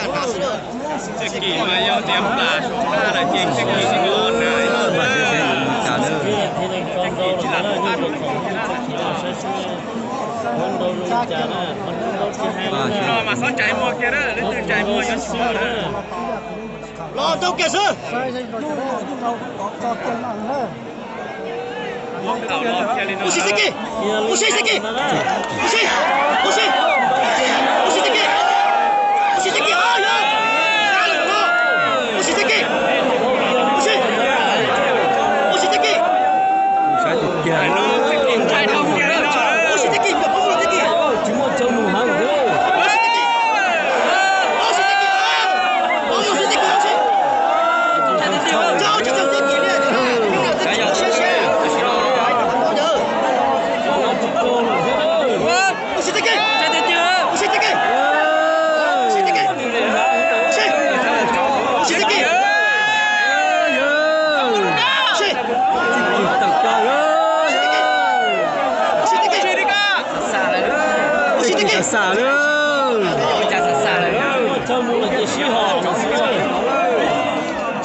Txoj kev mas yog tias plam saum nag lawm ces txoj kev tsis muaj na. Txoj kev tsis lam muaj qab rau txoj kev los saib seb qhov nrau zoo li cas na, qhov nrau tsis hais no mas txhob tsais muag kiag na, leej twg tsais muag yuav tsis pom na. Los nrau kiag xwb. Ua si txi ki, ua si txi ki, ua si, ua si, ua si txi ki, ua si txi ki, ua si txi ki, ua si, ua si txi ki, ua si txi ki, ua si txi ki, ua si txi ki, ua si txi ki, ua si txi ki, ua si. Ua si txi ki. Xav xav lawm. Ua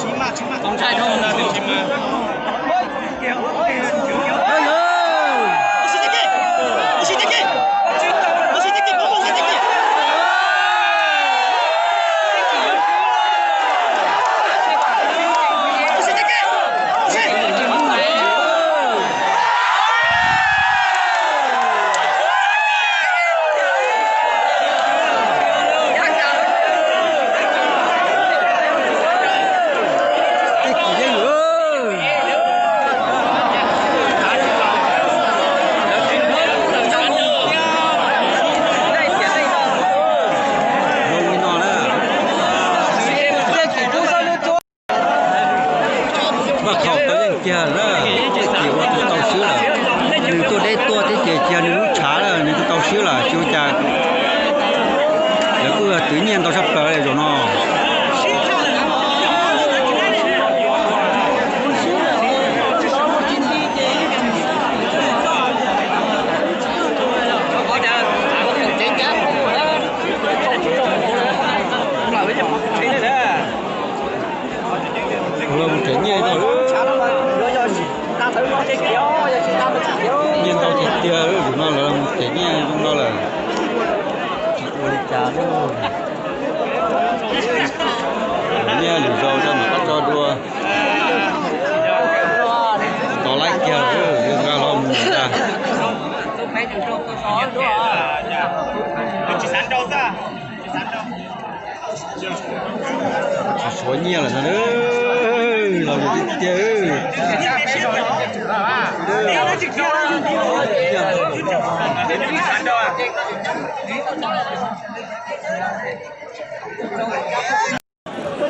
si txi ki. Vaj khaum tau yeej kiag lawm, ces ua tus tau swb lawm. Nws tuaj deb tuaj thiab ces cia nws lub tshav lawm, nws kuj tau swb lawm, tsis ua cas. Lawv kuj twv nyiaj ntau tshaj plaws li zaum no. Los mus tsev nyiaj no, nyiaj ntau tiag tiag, zaum no lawv mus tsev nyiaj zoo no lawm. Tsis ua li cas, nyiaj lwm zaus rau mam rov tso dua. Tsis tau laib kiag, yuav nqa los mus ntag. Tsis suav nyiaj lawm no, los yus tiag tiag.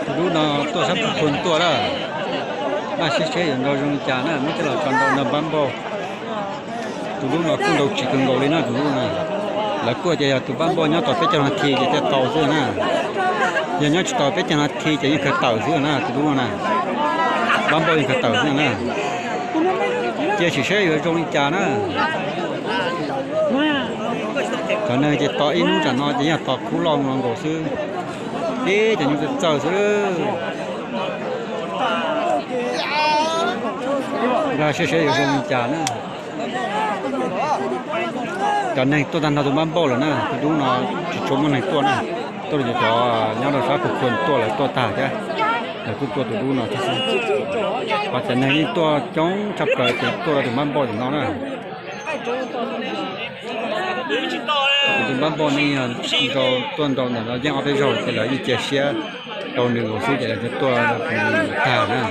Tus dub no tuaj sab Phu Khun tuaj na, npaj siab seb yuav nrau zoo li cas na, muab coj los tso nrau npab npauj. Tus dub no kuj nrau tsis kawg nkaus li na, tus dub no. Lawv kuj tias yog tus npab npauj nyob tau peb caug nas this ces thiaj tau xwb na. Yog nyob tsis tau peb caug nas this ces yeej khaws tawm xwb na, tus dub no na. Npab npauj yeej khaws tawm xwb na. Cia sim saib yuav zoo li cas na. Cov neeg ces tos ib hnub tsam no ces yeej tos khub loj los nkaus xwb. Ib cov nyuj txawj txawj xwb. Npaj siab saib yuav zoo li cas na. Cov neeg tuaj tag nrho tus npab npauj lawm na, tus dub no tsis tshua muaj neeg tuaj na. Tuaj li cov nyob rau sab Phu Khun tuaj lawv tuaj tag thiab, lawv kuj tuaj tus dub no thiab xwb. Ho cov neeg yeej tuaj coob tshaj plaws ces tuaj rau tus npab npauj tim no na. Tus npab npauj ne yog nrau tuaj nrau ntawm no yeej ob peb zaug ces lawv yeej cia siab rau nws nkaus xwb ces lawv thiaj tuaj tag na.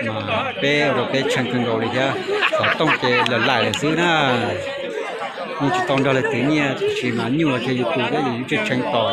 Mas peb ua rau peb tshee kawg nkaus li thiab, xov tooj ces lawm laim lawm xwb na. Yeej tsis tau nrog lawv twv nyiaj, tab sis mas nyuj los ces yus tus thiab yus tshee tshee tos.